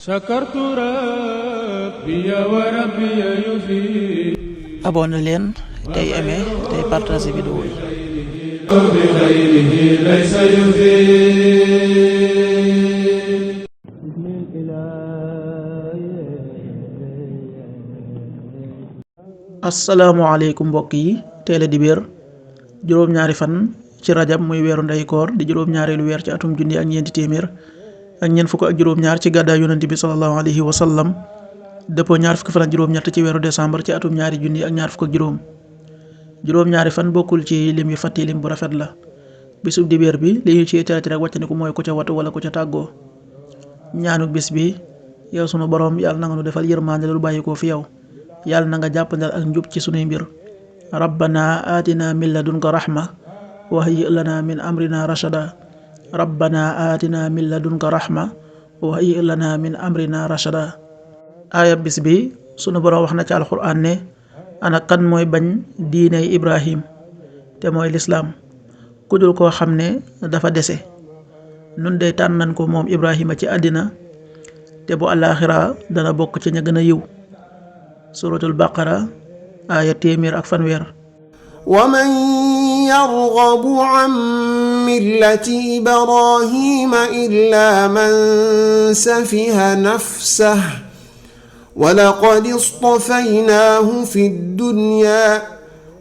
sakartu rabbi wa rabbi yufi. abonné leen tey aimé tey partagé vidéo yi. bi xayrihi laysa yufi. asalaamaaleykum mbokk yi, teel a dibéer juróom-ñaari fan ci rajab muy weeru ndey koor di juróom-ñaareelu weer ci atum junni ak ñeenti téeméer ak ñeent fukk ak juróom-ñaar ci gàddaay yonent bi sallallahu alayhi wa sallam dëppoo ñaar fukki fan ak juróom-ñett ci weeru décembre ci atum ñaari junni ak ñaar fukk ak juróom-ñaari fan bokkul ci lim yu fàtti lim bu rafet la. bisub dibéer bi li ñu ci teelati rek wàccandiku mooy ku ca watu wala ku ca tàggoo. ñaanu bis bi: yow sunu borom yàlla na nga nu defal yërmande lu bàyyi ko fi yow, yàlla na nga jàppandal ak njub ci sunuy mbir. rabbana atina min ladunka rahma wa hayyi lana min amrina rashada. rabbana atina min ladunka rahma wa hayyi lana min amrina rashada. aaya bis bi sunu borom wax na ci alxuraan ne ana kan mooy bañ diiney Ibrahim te mooy lislaam ku dul koo xam ne dafa dese. nun dey tànnan ko moom Ibrahima ci àddina te bu àllaaxira dana bokk ci ña gën a yiw. suratul baqara aaya 100 wa man yarghabu an millati ibrahima illa man safiha nafsahu wa laqad istafaynaahu fid dunya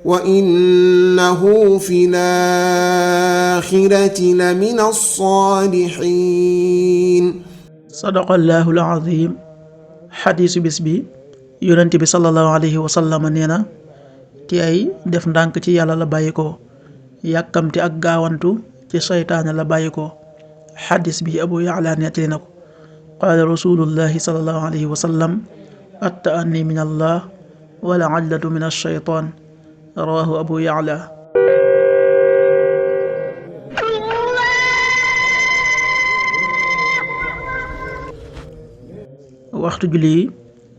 wa innahu fil aaxirati lamina saalihiin. sadaqallaahu al-aziim. xadiisu bis bi: yonent bi sallallahu alayhi wa sallam nee na tey def ndànk ci yàlla la bàyyi ko, yàkkamti ak gaawantu ci seytaane la bàyyi ko. xadis bi Abu Ya'la nettali na ko. qaala rasulullahi sallallahu alayhi wa sallam: at-ta'anni min allah wal ajlatu min ash-shaytaan. rawaahu Abu Ya'la. waxtu julli: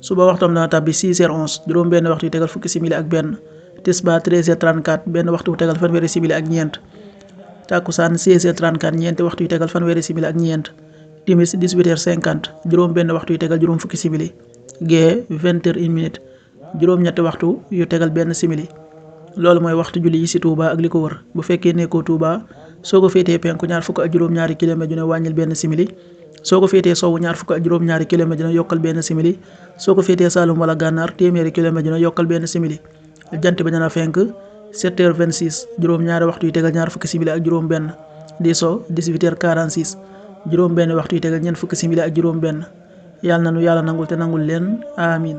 suba waxtam dana tàbbi 6h11 juróom benn waxtu yu tegal fukki simili ak benn. tisbaar 13h34 benn waxtu yu tegal fanweeri simili ak ñeent. takkusaan 16h34 ñeenti waxtu yu tegal fanweeri simili ak ñeent. timis 18h50 juróom benn waxtu yu tegal juróom fukki simili. gee 20h01 juróom ñetti waxtu yu tegal benn simili. loolu mooy waxtu julli yi ci Touba ak li ko wër. bu fekkee nekkoo Touba soo ko féetee penku ñaar fukk ak juróom-ñaari kilomètre dina wàññil benn simili. soo ko féetee sowwu ñaar fukk ak juróom-ñaari kilomètre dina yokkal benn simili. soo ko féetee Saalum wala Gànnaar téeméeri kilomètre dina yokkal benn simili. jant bi dana fenk 7h26 juróom-ñaari waxtu yu tegal ñaar fukki simili ak juróom benn. di so 18h46 juróom benn waxtu yu tegal ñeent fukki simili ak juróom benn. yàlla na nu yàlla nangul te nangul leen amiin.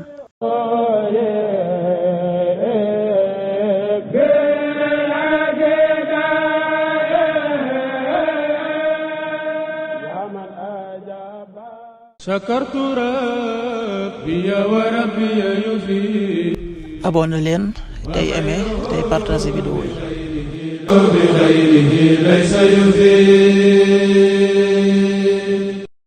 sakartu rabbi wa rabbi yufi. abonné leen tey aimé tey partagé vidéo yi. bi xayrihi laysa yufi.